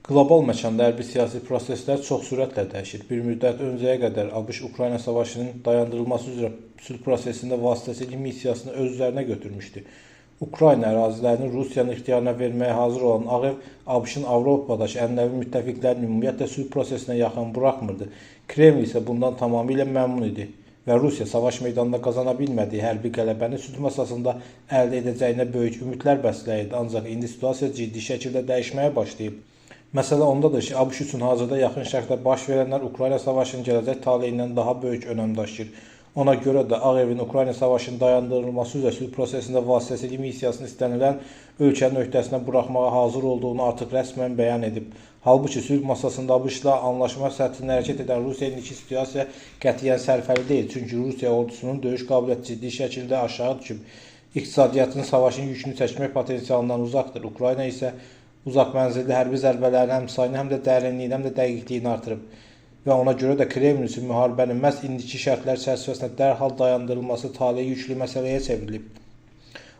Qlobal məkanda hərbi siyasi proseslər çox sürətlə dəyişir. Bir müddət öncəyə qədər ABŞ Ukrayna savaşının dayandırılması üzrə sülh prosesində vasitəçilik missiyasını öz üzərinə götürmüşdü. Ukrayna ərazilərini Rusiyanın ixtiyarına verməyə hazır olan Ağ Ev ABŞ-ın Avropadakı ənənəvi müttəfiqlərini ümumiyyətlə sülh prosesinə yaxın buraxmırdı. Kreml isə bundan tamamilə məmnun idi və Rusiya savaş meydanında qazana bilmədiyi hərbi qələbəni sülh masasında əldə edəcəyinə böyük ümidlər bəsləyirdi. Ancaq indi situasiya ciddi şəkildə dəyişməyə başlayıb. Məsələ ondadır ki, ABŞ üçün hazırda Yaxın Şərqdə baş verənlər Ukrayna savaşının gələcək taleyindən daha böyük önəm daşıyır. Ona görə də Ağ Evin Ukrayna savaşının dayandırılması üzrə sülh prosesində vasitəçilik missiyasını istənilən ölkənin öhdəsinə buraxmağa hazır olduğunu artıq rəsmən bəyan edib. Halbuki sülh masasında ABŞ-la anlaşma səthində hərəkət edən Rusiya indiki situasiya qətiyyən sərfəli deyil. Çünki Rusiya ordusunun döyüş qabiliyyəti ciddi şəkildə aşağı düşüb. İqtisadiyyatının savaşın yükünü çəkmək potensialından uzaqdır. Ukrayna isə uzaq mənzilli hərbi zərbələrin həm sayını, həm də dərinliyini, həm də dəqiqliyini artırıb. Və ona görə də Kreml üçün müharibənin məhz indiki şərtlər çərçivəsində dərhal dayandırılması taleyi yüklü məsələyə çevrilib.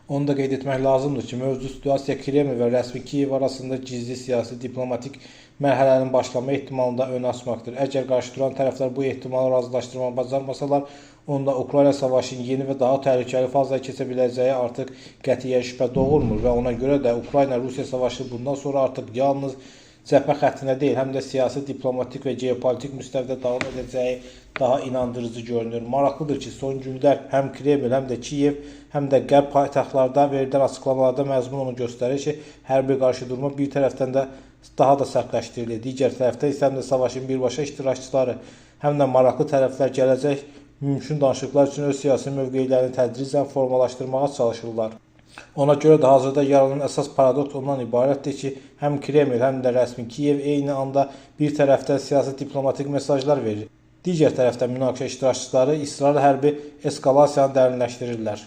Onu da qeyd etmək lazımdır ki, mövcud situasiya Kreml və rəsmi Kiyev arasında gizli siyasi diplomatik mərhələnin başlama ehtimalında ön açmaqdır. Əgər qarşı duran tərəflər bu ehtimalı razılaşdırmağı bacarmasalar, onda Ukrayna savaşının yeni və daha təhlükəli fazaya keçə biləcəyi artıq qətiyyən şübhə doğurmur və ona görə də Ukrayna-Rusiya savaşı bundan sonra artıq yalnız cəbhə xəttində deyil, həm də siyasi, diplomatik və geopolitik müstəvidə davam edəcəyi daha inandırıcı görünür. Maraqlıdır ki, son günlər həm Kreml, həm də Kiyev, həm də Qərb paytaxtlarda verilən açıqlamalarda məzmun onu göstərir ki, hərbi qarşıdurma bir tərəfdən də daha da sərtləşdirilir. Digər tərəfdə isə həm də savaşın birbaşa iştirakçıları, həm də maraqlı tərəflər gələcək mümkün danışıqlar üçün öz siyasi mövqelərini tədricən formalaşdırmağa çalışırlar. Ona görə də hazırda yaranan əsas paradoks ondan ibarətdir ki, həm Kreml, həm də rəsmi Kiyev eyni anda bir tərəfdən siyasi diplomatik mesajlar verir. Digər tərəfdən münaqişə iştirakçıları israrla hərbi eskalasiyanı dərinləşdirirlər.